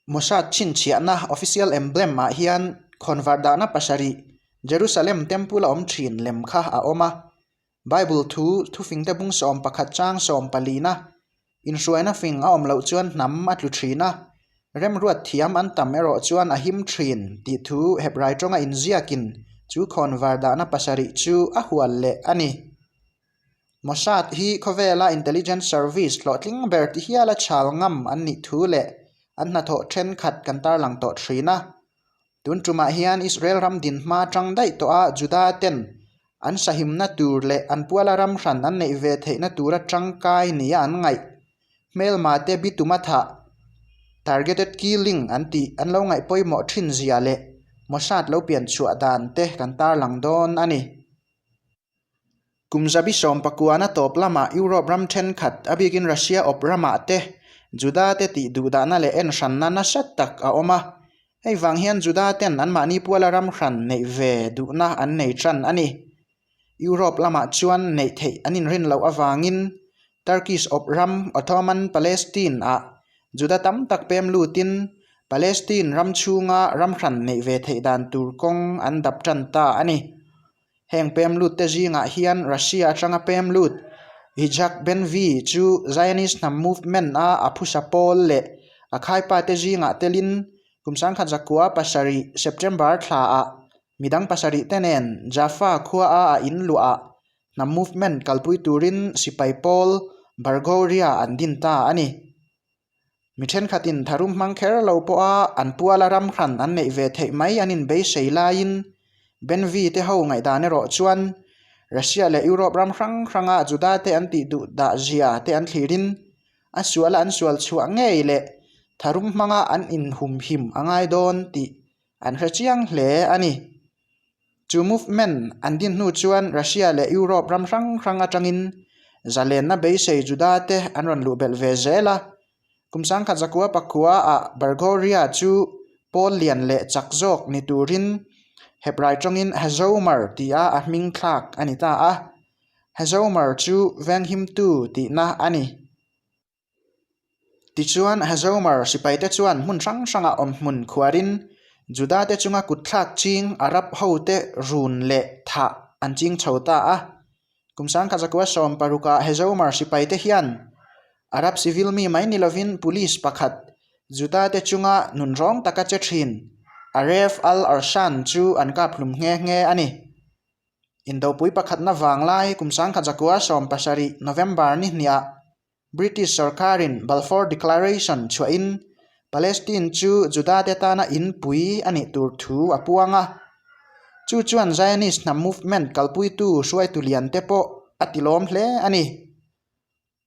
Mossad chhinchhiahna official emblem ah hian khawnvar dahna pasarih Jerusalem Temple a awm thin lem kha a awm a. Bible thu thufingte bung 11 chang 14na inhruaina fing a awm loh chuan hnam a tlu thin a, remruat thiam an tam erawh chuan a him thin tih thu Hebrai tawnga inziakin chu khawnvar dahna pasarih chu a hual leh a ni. Mossad hi khawvela intelligence service hlawhtling ber ti hiala chhal ngam an nih thu leh an hnathawh thenkhat kan tarlang tawh thin a. Tun tumah hian Israel ram dinhma atang daih tawh a Juda ten an sahimna tur leh an puala ram hran an neih ve theihna tura tangkai nia an ngaih. Hmelma te bituma thah, targeted killing, an tih an lo ngaih pawimawh thin zia leh Mossad lo pian chhuah dan te kan tarlang dawn a ni. Kum zabi sawmpakuana tawp lamah Europe ram thenkhat, a bikin Russia awp ramah te, Juda te tih duhdahna leh en hranna nasa tak a awm a. Hei vang hian Juda ten anmahni puala ram hran neih ve duhna an nei tan a ni. Europe lamah chuan neih theih an inrin loh avangin Turkish awp ram Ottoman Palestine ah Juda tam tak pem lutin Palestine ram chhunga ram hran neih ve theih dan tur kawng an dap tan ta a ni. Heng pem lut te zingah hian Russia atanga pem lut Yitzhak Ben-Zvi chu Zionist hnam movement a a phusa pawl leh a khaipa te zingah telin kum 1907 September thla ah midang pasarih te nen Jaffa khua a a in luah ah hnam movement kalpui turin sipai pawl Barghoria an din ta a ni. Mi thenkhatin tharum hmang kher lo pawha an puala ram hran an neih ve theih mai an inbeisei laiin Ben-Zvi te ho ngaihdan erawh chuan Russia leh Europe ram hrang hranga Juda te an tih duh dah zia te an thlirin a suala an sual chhuah ngei leh tharum hmanga an inhumhim a ngai dawn tih an hre chiang hle a ni. Chu movement an din hnu chuan Russia leh Europe ram hrang hrang atangin zalenna beisei Juda te an rawn luh belh ve zel a. Kum sangkhat zakua pakua ah Barghoria chu pawl lian leh chak zawk ni turin Hebrai tawngin Hazomer tia a hming thlak a ni ta a. Hazomer chu venghimtu tihna a ni. Tichuan, Hazomer sipaite chuan hmun hrang hrangah awm hmun khuarin Judate chunga kutthlak ching Arab hote run leh thah an ching chho ta a. Kum sangkhat zakua sawm parukah Hazomer sipaite hian Arab civil mi mai ni lovin police pakhat Judate chunga nunrawng taka che thin Aref al-Arshan chu an kap hlum nghe nghe a ni. Indopui pakhatna vanglai kum sangkhat zakua 70 November ni hniah British sorkarin Balfour Declaration chhuahin Palestine chu Judate tana inpui a nih tur thu a puang a. Chu chuan Zionist hnam movement kalpuitu hruaitu liante pawh a tilawm hle a ni.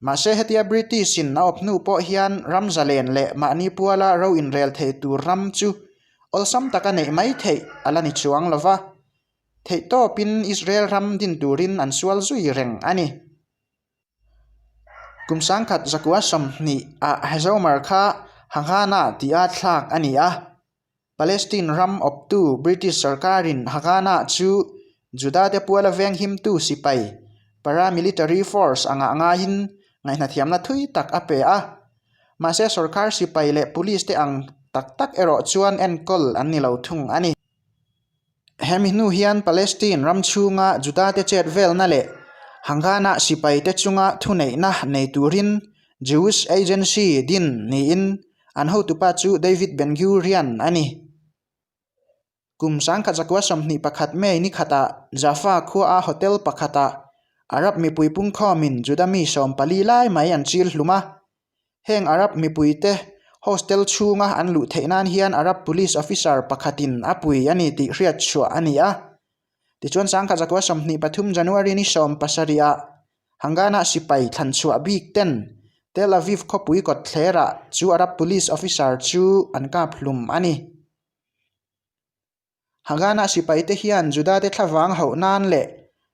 Mahse hetia British-in a awp hnu pawh hian ram zalen leh mahni puala ro inrel thei tur ram chu awlsam taka neih mai theih a la ni chuang lo va, theihtawpin Israel ram din turin an sual zui reng a ni. Kum 1920 ah Hazomer kha Haganah tia thlak a ni a. Palestine ram awptu British sorkarin Haganah chu Judate puala venghimtu sipai, paramilitary force, angah ngaiin ngaihnathiamna thui tak a pe a. Mahse sorkar sipai leh police te ang tak tak erawh chuan enkawl an ni lo thung a ni. Hemi hnu hian Palestine ram chhunga Judate chet velna leh Haganah sipaite chunga thuneihna nei turin Jewish Agency din niin an hotupa chu David Ben-Gurion a ni. Kum 1921 May ni khatah Jaffa khuaa hotel pakhatah Arab mipui pungkhawmin Juda mi 14 lai mai an chil hlum a. Heng Arab mipuite hostel chhunga an luh theih nan hian Arab police officer pakhatin a pui a ni tih hriat chhuah a ni a. Tichuan 1923 January ni 17 ah Hangana sipai thlan chhuah bik ten Tel Aviv khawpui kawt thlerah chu Arab police officer chu an kap hlum a ni. Haganah sipaite hian Judate thlavang hauh nan leh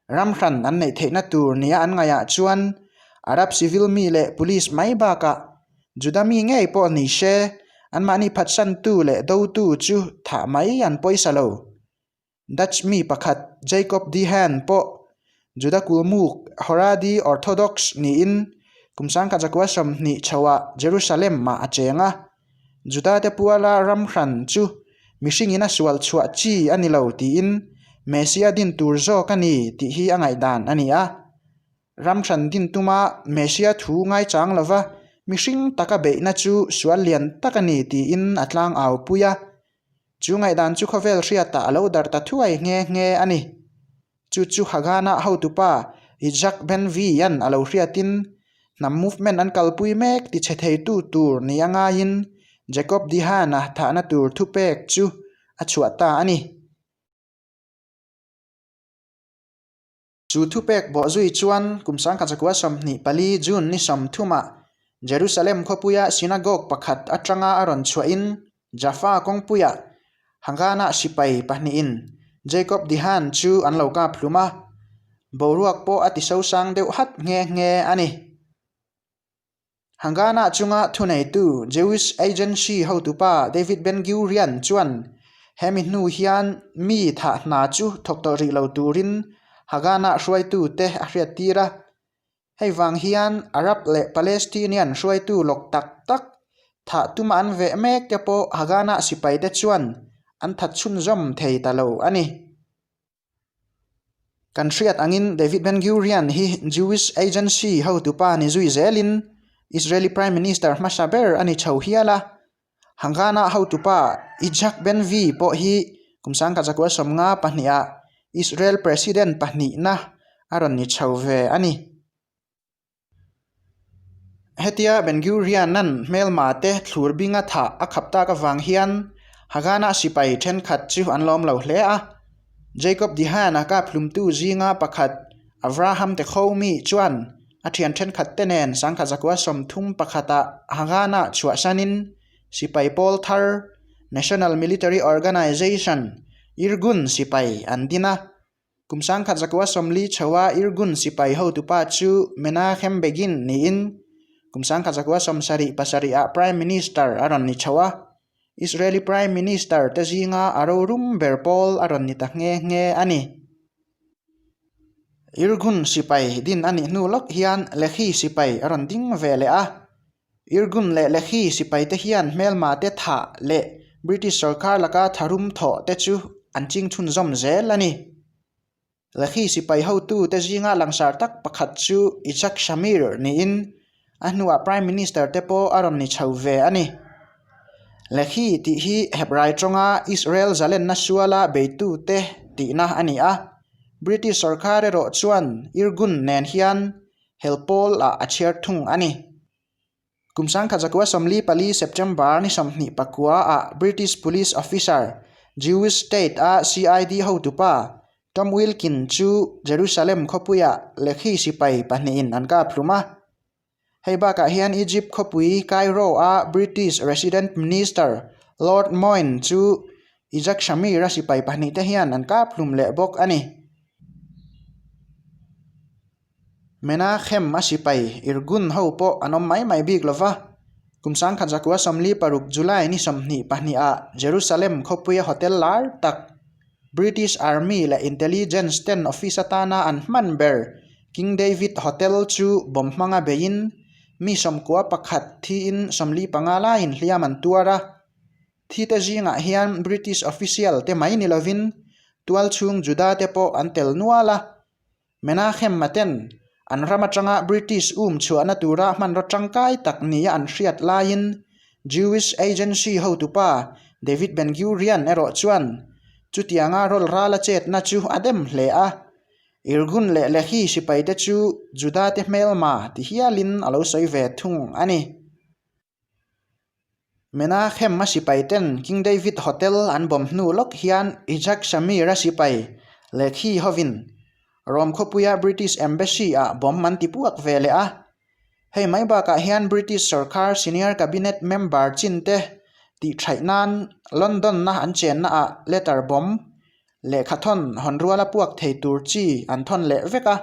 ram hran an neih theihna tur nia an ngaihah chuan Arab civil mi leh police mai bakah Juda mi ngei pawh ni se anmahni phatsantu leh dotu chu thah mai an pawisa lo. Dutch mi pakhat Jacob de Haan pawh Juda kulmuk Haredi Orthodox niin kum 1920 chhoah Jerusalem-ah a cheng a. Judate puala ram hran chu mihringin a sual chhuah chi a ni lo tiin Messia din tur zawk a ni tih hi a ngaihdan a ni a. Ram hran din tuma Messia thu ngaichang lova mihring taka beihna chu sual lian tak a ni tiin a tlang au pui a. Chu ngaihdan chu khawvel hriatah a lo darh ta thuai nghe nghe a ni. Chu chu Haganah hotupa Yitzhak Ben-Gvir-a'n a lo hriatin hnam movement an kalpui mek ti chhe theitu tur ni a ngaiin Jacob de Haan-a thahna tur thupek chu a chhuah ta a ni. Chu thupek bawhzui chuan kum sangkhat zakua 24 June ni 30-ah Jerusalem khawpuia synagogue pakhat atanga a rawn chhuahin Jaffa kawngpuiah Haganah sipai pahnihin Jacob de Haan chu an lo kap hlum a, boruak pawh a ti sosang deuh hat nghe nghe a ni. Haganah chunga thuneitu Jewish Agency hotupa David Ben-Gurion chuan hemi hnu hian mi thah hna chu thawk tawh rih lo turin Haganah hruaitute a hriattir a. Hei vang hian Arab leh Palestinian hruaitu lawk tak tak thah tuma an veh mek te pawh Haganah sipaite chuan an that chhunzawm thei ta lo a ni. Kan hriat angin David Ben-Gurion hi Jewish Agency hotupa ni zui zelin Israeli Prime Minister hmasa ber a ni chho hial a. Haganah hotupa Yitzhak Ben-Zvi pawh hi kum 1952-ah Israel President pahnihna a rawn ni chho ve a ni. Hetia Ben-Gurion-a'n hmelma te thlur binga thah a khap tak avang hian Haganah sipai thenkhat chu an lawm lo hle a. Jacob de Haan-a kaphlumtu zinga pakhat Avraham Techomi chuan A thian thenkhat te nen 1931-ah Haganah chhuahsanin sipai pawl thar National Military Organization, Irgun sipai an din a. Kum 1940 chhoa Irgun sipai hotupa chu Menachem Begin niin kum 1977-ah Prime Minister a rawn ni chho a. Israeli Prime Minister te zinga a rorum ber pawl a rawn ni ta nghe nghe a ni. Irgun sipai din a nih hnu lawk hian Lehi sipai a rawn ding ve leh a. Irgun leh Lehi sipai te hian hmelma te thah leh British sorkar laka tharum thawh te chu an ching chhunzawm zel a ni. Lehi sipai hotu te zinga langsar tak pakhat chu Yitzhak Shamir niin a hnuah Prime Minister te pawh a rawn ni chho ve a ni. Lehi tih hi Hebrai tawnga Israel zalenna suala beitute tihna a ni a, British sorkar erawh chuan Irgun nen hian hel pawl ah a chhiar thung a ni. Kum 1944 September ni 29 ah British Police Officer, Jewish State a CID hotupa Tom Wilkin chu Jerusalem khawpuiah Lehi sipai pahnihin an kap hlum a. Hei bakah hian Egypt khawpui Cairo-a British Resident Minister Lord Moyne chu Yitzhak Shamir-a sipai pahnihte hian an kap hlum leh bawk a ni. Menachem-a sipai Irgun ho pawh an awm mai mai bik lo va, kum 1946 July ni 22-ah Jerusalem khawpuia hotel lar tak British Army leh Intelligence ten office atana an hman ber King David Hotel chu bomb hmanga beiin mi 91 thiin 45 laiin hliam an tuar a. Thite zingah hian British official te mai ni lovin tualchhung Juda te pawh an tel nual a. Menachem-a ten an ram atanga British um chhuahna tura hmanraw tangkai tak nia an hriat laiin Jewish Agency hotupa David Ben-Gurion erawh chuan chutianga rawl rala chetna chu a dem hle a, Irgun leh Lehi sipaite chu Judate hmelma ti hialin a lo sawi ve thung a ni. Menachem-a sipaiten King David Hotel an bawm hnu lawk hian Yitzhak Shamir-a sipai Lekhi hovin Rome khawpuia British Embassy-ah bomb an ti puak ve leh a. Hei mai bakah hian British sorkar senior cabinet member chin te tih thaih nan London-a an chennaah letter bomb Lehkha thawn hawn ruala puak thei tur chi an thawn leh vek a,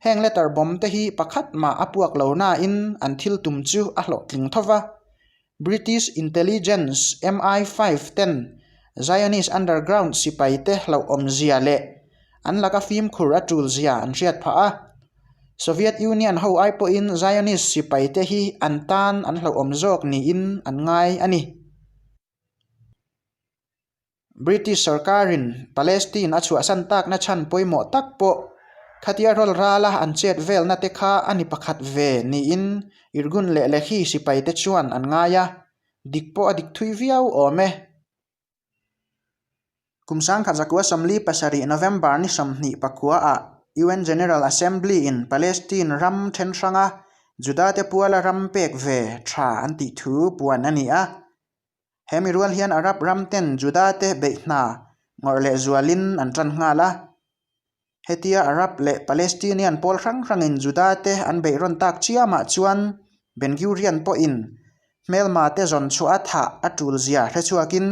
heng letter bomb te hi pakhat mah a puak lo nain an thil tum chu a hlawhtling tho va. British Intelligence MI5 ten Zionist underground sipai te hlauhawmzia leh an laka fimkhur a tulzia an hriat phah a. Soviet Union ho ai pawhin Zionist sipai te hi an tan an hlauhawm zawk niin an ngai a ni. British sorkarin Palestine a chhuahsan takna chhan pawimawh tak pawh khatia rawl rala an chet velna te kha a ni pakhat ve niin Irgun leh Lehi sipaite chuan an ngai a, dik pawh a dik thui viau awm e. Kum 1947 November ni 24 ah UN General Assembly in Palestine ram then hranga Judate puala ram pek ve tha an tih thu puan a ni a. He mi rual hian Arab ram ten Judate beih hna ngawrh leh zualin an tan nghal a. Hetia Arab leh Palestinian pawl hrang hrangin Judate an beih rawn tak chiamah chuan Ben Gurion pawhin hmelma te zawn chhuah a thah a tul zia hre chhuakin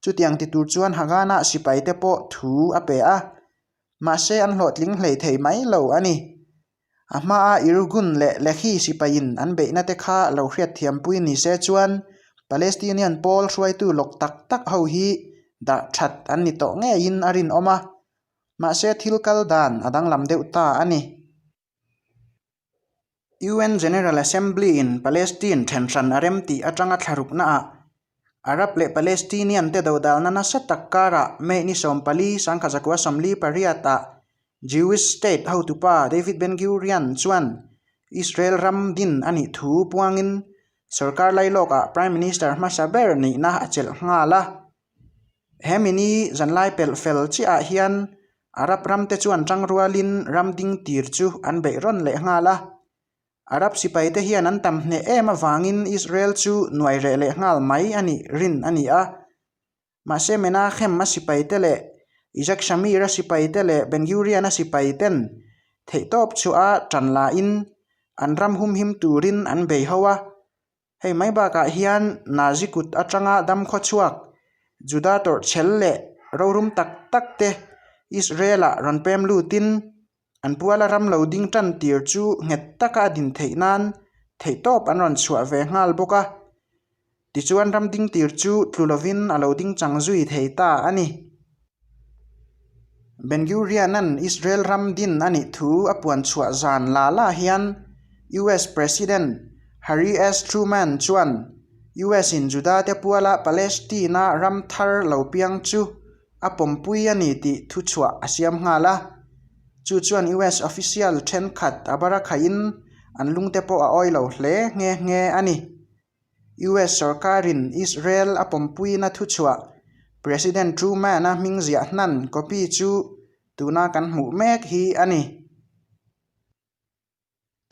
chutiang ti tur chuan Haganah sipaite pawh thu a pe a, mahse an hlawhtling hlei thei mai lo a ni. A hmaa Irgun leh Lehi sipaiin an beihna te kha lo hriatthiampui ni se chuan Palestinian pawl hruaitu lawk tak tak ho hi dah that an ni tawh ngeiin a rinawm a, mahse thil kal dan a danglam deuh ta a ni. UN General Assembly-in Palestine thenhran a rem tih atanga thlaruknaah Arab leh Palestinian te dodalna nasa tak karah May ni 14, 1948-ah Jewish State hotupa David Ben-Gurion chuan Israel ram din a nih thu puangin sorkar lailawkah Prime Minister hmasa ber nihna a chelh nghal a. He mini zanlai pelh fel chiahah hian Arab ramte chuan tangrualin ram ding tir chu an beih rawn leh nghal a. Arab sipaite hian an tam hneh em avangin Israel chu nuai reh leh nghal mai a nih rin a ni a. Mahse Menachem a sipaite leh Yitzhak Shamir a sipaite leh Ben Gurion a sipaiten theihtawp chhuah a tan lahin an ram humhim turin an bei ho a. Hei mai bakah hian Nazi kut atanga damkhaw chhuak Juda tawrhchhel leh rorum tak tak te Israel-ah rawn pem lutin an puala ram lo ding tan tir chu nghet taka a din theih nan theihtawp an rawn chhuah ve nghal bawk a. Tichuan ram ding tir chu tlu lovin a lo ding chang zui thei ta a ni. Ben Gurion-a'n Israel ram din a nih thu a puan chhuah zan la la hian US President Harry S. Truman chuan US-in Juda-te puala Palestine-a ram thar lo piang chu a pawmpui a ni tih thu chhuah a siam nghal a. Chu chuan US official thenkhat a barakhain an lungte pawh a awi lo hle nghe nghe a ni. US sorkarin Israel a pawmpuina thuchhuah President Truman-a hming ziah hnan copy chu tuna kan hmuh mek hi a ni.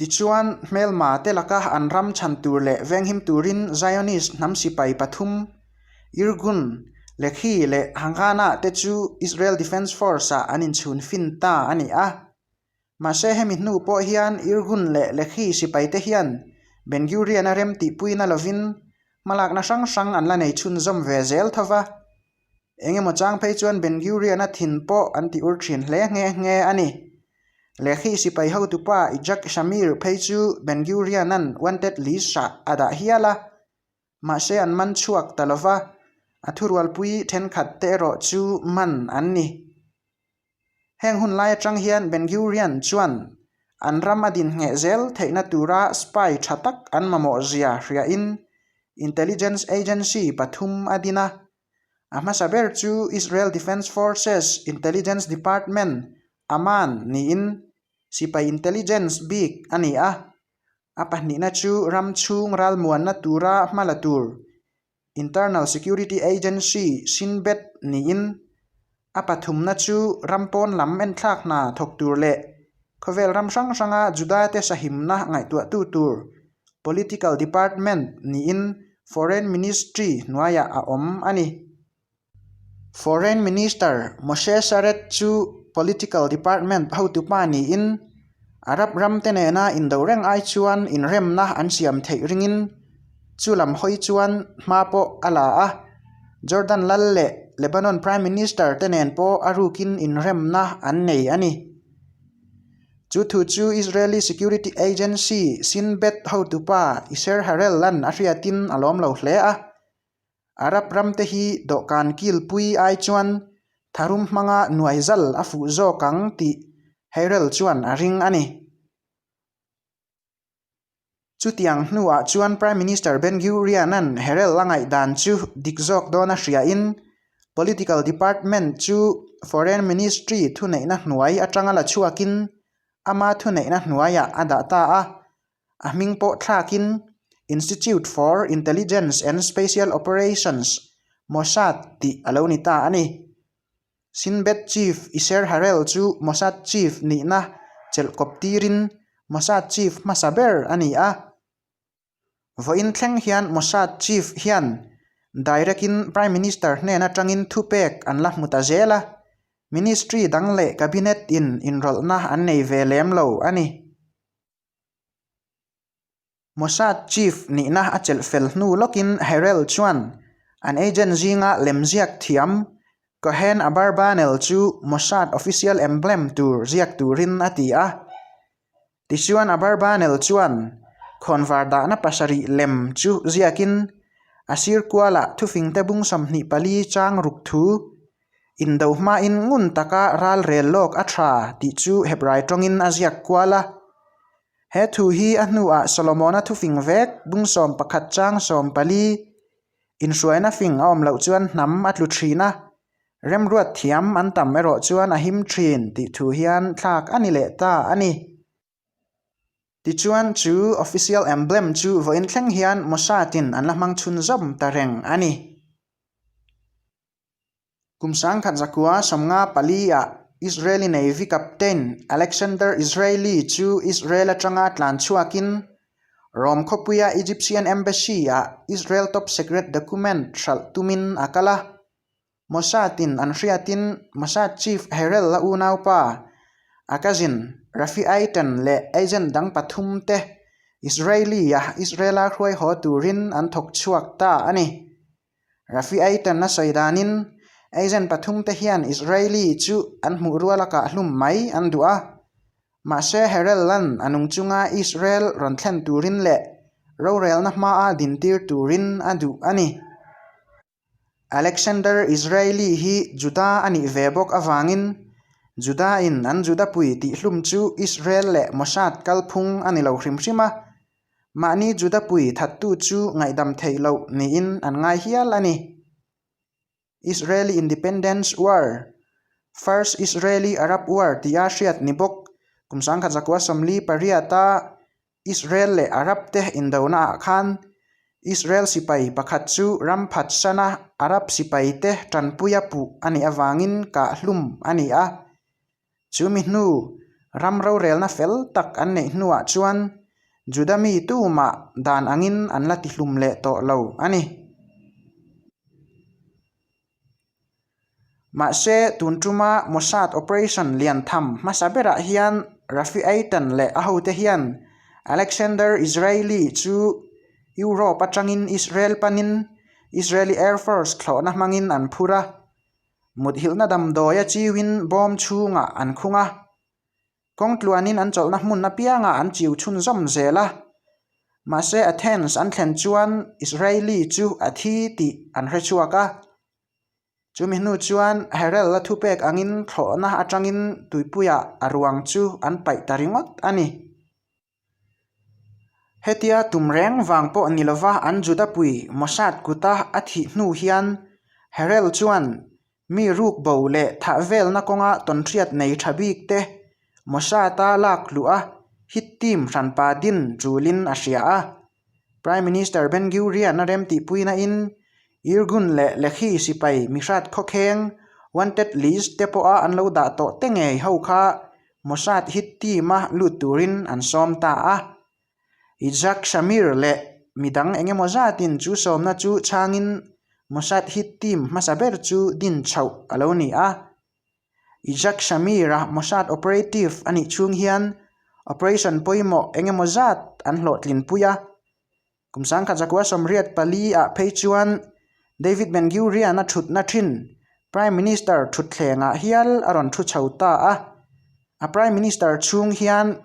Tichuan, hmelma te laka an ram chhan tur leh venghim turin Zionist hnam sipai pathum, Irgun, Lehi leh Haganah te chu Israel Defense Force-ah an inchhun fin ta a ni a. Mahse hemi hnu pawh hian Irgun leh Lehi sipaite hian Ben Gurion-a rem tihpuina lovin hmalakna hrang hrang an la nei chhunzawm ve zel tho va. Eng emaw chang phei chuan Ben Gurion-a thin pawh an ti ur thin hle nghe nghe a ni. Lehi sipai hotupa Yitzhak Shamir phei chu Ben Gurion-a'n wanted list-ah a dah hial a. Mahse an man chhuak ta lova, a thurualpui thenkhat te erawh chu man an ni. Heng hun lai atang hian Ben Gurion chuan an ram a din ngheh zel theihna tura spy tha tak an mamawh zia hriain intelligence agency pathum a din a. A hmasa ber chu Israel Defense Forces Intelligence Department, Aman, niin sipai intelligence bik a ni a. A pahnihna chu ram chhung ralmuanna tura hmala tur Internal Security Agency, Shin Bet, niin a pathumna chu ram pawn lam enthlak hna thawk tur leh khawvel ram hrang hranga Judate sahimna ngaihtuahtu tur Political Department niin Foreign Ministry hnuaiah a awm a ni. Foreign Minister Moshe Sharett chu Political Department hotupa niin Arab ramte nena indo reng ai chuan inremna an siam theih ringin chu lam hawi chuan hma pawh a la a. Jordan lal leh Lebanon Prime Minister te nen pawh a rukin inremna an nei a ni. Chu thu chu Israeli Security Agency Shin Bet hotupa Isser Harel-a'n a hriatin a lawm lo hle a. Arab ramte hi dawhkan kilpui ai chuan tharum hmanga nuai zal a fuh zawk ang tih Harel chuan a ring a ni. Chutiang hnuah chuan Prime Minister Ben Gurion-a'n Harel a ngaihdan chu dik zawk dawn a hriain. Political Department chu Foreign Ministry thuneihna hnuai atanga la chhuakin ama thuneihna hnuaiah a dah ta a, a hming pawh thlakin Institute for Intelligence and Special Operations, Mossad, tih a lo ni ta a ni. Shin Bet Chief Isser Harel chu Mossad Chief nihna chelh kawp tirin Mossad Chief hmasa ber a ni a. Vawiin thleng hian Mossad Chief hian direct in Prime Minister hnen atangin thupek an la hmu ta zel a, Ministry dang leh Cabinet in inrawlhna an nei ve lem lo a ni. Mossad chief nihna a chelh fel hnu lawkin Harel chuan an agent zinga lemziak thiam Cohen Abarbanel chu Mossad official emblem tur ziak turin a ti a. Tichuan Abarbanel chuan khawnvar dahna pasarih lem chu ziakin a sir kualah thufingte bung 24 chang ruk thu indo hmain ngun taka ral rel lawk a tha tih chu Hebrai tawngin a ziak kual a. He thu hi a hnuah Solomona thufing vek bung 11 chang 14 inhruaina fing a awm loh chuan hnam a tlu thin a, remruat thiam an tam erawh chuan a him thin tih thu hian thlak a ni leh ta a ni. Tichuan chu official emblem chu vawiin thleng hian Mossad-in an la hmang chhunzawm ta reng a ni. Kum 1954 ah Israeli Navy Captain Alexander Israeli chu Israel atanga tlan chhuakin Rome khawpuia Egyptian Embassy-ah Israel top secret document hralh tumin a kal a. Mossad-in an hriatin Mossad Chief Harel a unaupa, a cousin Rafi Eitan leh agent dang pathum te Israeli-a Israel-a hruai haw turin an thawk chhuak ta a ni. Rafi Eitan a sawi danin, agent pathumte hian Israeli chu an hmuh ruala kah hlum mai an duh a. Mahse Harel-a'n a nung chunga Israel rawn thlen turin leh rorelna hmaa dintir turin a duh a ni. Alexander Israeli hi Juda a nih ve bawk avangin Juda-in an Judapui tihhlum chu Israel leh Mossad kalphung a ni lo hrim hrim a. Mahni Judapui thattu chu ngaihdam theih loh niin an ngai hial a ni. Israeli Independence War, First Israeli-Arab War tia hriat ni bawk kum 1948 a Israel leh Arab te indonaah khan Israel sipai pakhat chu ram phatsana Arab sipaite tanpuia puh a nih avangin kahhlum a ni a. Chumi hnu, ram rorelna fel tak an neih hnuah chuan Juda mi tumah dan angin an la tihlum leh tawh lo a ni. Mahse, tun tuma Mossad operation lian tham hmasa berah hian Rafi Eitan leh a hote hian Alexander Israeli chu Europe atangin Israel panin Israeli Air Force thlawhna hmangin an phur a. Muthilhna damdawia chiuin bawm chhungah an khung a, kawng tluanin an chawlhna hmun apiangah an chiu chhunzawm zel a. Mahse Athens an thlen chuan Israeli chu a thi tih an hre chhuak a. Chumi hnu chuan Harel a thupek angin thlawhna atangin tuipuiah a ruang chu an paih ta ringawt a ni. Hetia tum reng vang pawh ni lova an Judapui Mossad kuta a thih hnu hian Harel chuan mi ruk bo leh thah velna kawnga tawnhriat nei tha bik te Mossad-a lak luh a hit team hranpa din tulin a hria a. Prime Minister Ben Gurion a remtihpuina in Irgun leh Lehi sipai mihrat khawkheng wanted list te pawha an lo dah tawh te ngei ho kha Mossad hit team-a lut turin an sawm ta a. Yitzhak Shamir leh midang engemaw zatin chu sawmna chu chhangin Mossad hit team hmasa ber chu din chhoh a lo ni a. Yitzhak Shamir-a Mossad operative a nih chhung hian operation pawimawh engemaw zat an hlawhtlinpui a. Kum 1984 ah phei chuan David Ben Gurion-a thutna thin Prime Minister thutthlengah hial a rawn thu chho ta a. A Prime Minister chhung hian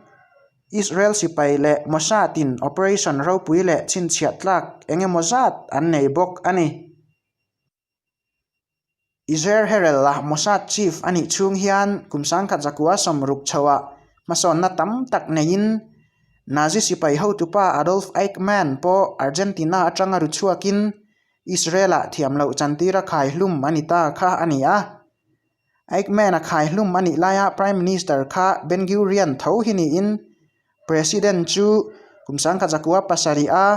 Israel sipai leh Mossad-in operation ropui leh chhinchhiah tlak eng emaw zat an nei bawk a ni. Izer Herel-a Mossad chief a nih chhung hian kum 1960 chhoah hmasawnna tam tak neiin Nazi sipai hotupa Adolf Eichmann pawh Argentina atanga ru chhuakin Israel-ah thiam loh chantira khaihlum a ni ta kha a ni a. Eichmann-a khaihlum a nih laia Prime Minister kha Ben Gurion tho hi niin President chu kum 1907 a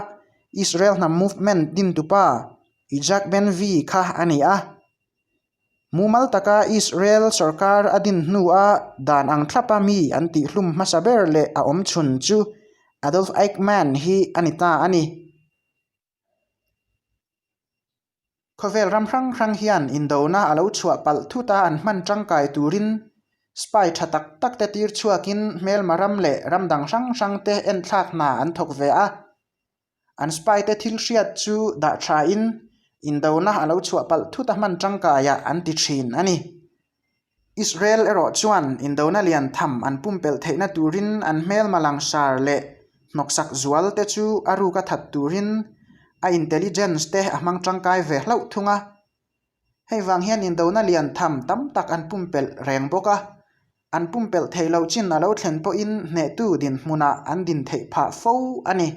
Israel hnam movement dintupa Yitzhak Ben-Zvi kha a ni a. Mumal taka Israel sorkar a din hnua dan ang thlapa mi an tihhlum hmasa ber leh a awm chhun chu Adolf Eichmann hi a ni ta a ni. Khawvel ram hrang hrang hian indona a lo chhuah palh thut a an hman tangkai turin spy tha tak tak te tir chhuakin hmelma ram leh ram dang hrang hrang te enthlak hna an thawk ve a. An spy te thil hriat chu dah tha in indona a lo chhuah palh thut a hman tangkaiah an ti thin a ni. Israel erawh chuan indona lian tham an pumpelh theihna turin an hmelma langsar leh hnawksak zual te chu a ruk a that turin a intelligence te a hmang tangkai ve hlauh thung a. Hei vang hian indona lian tham tam tak an pumpelh reng bawk a, an pumpelh theih loh chin a lo thlen pawhin hnehtu dinhmunah an din theih phah fo a ni.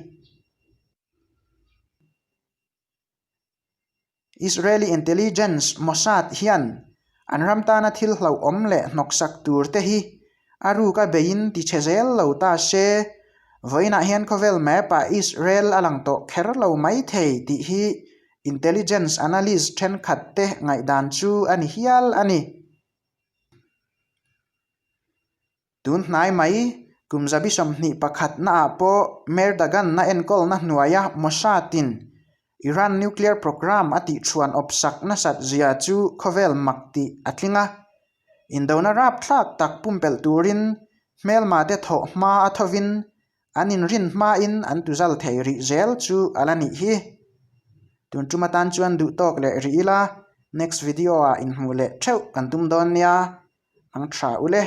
Israeli intelligence Mossad hian an ram tana thil hlauhawm leh hnawksak tur te hi a ruk a beiin ti chhe zel lo ta se, vawiinah hian khawvel map-ah Israel a lang tawh kher lo mai thei tih hi Intelligence analyst thenkhat te ngaihdan chu a ni hial a ni. Tun hnai mai, kum zabi 21 naah pawh Merdagan-na enkawlna hnuaia Mossad-in Iran nuclear programme a tihchhuan awpsak nasat zia chu khawvel mak tih a tling a. Indona rapthlak tak pumpelh turin hmelma te thawh hma a thovin An inrin hmain an tuzal thei rih zel chu a la nih hi. Tun tum atan chuan duh tawk leh rih ila, next video ah inhmuh leh theuh kan tum dawn nia. Ang tha ule.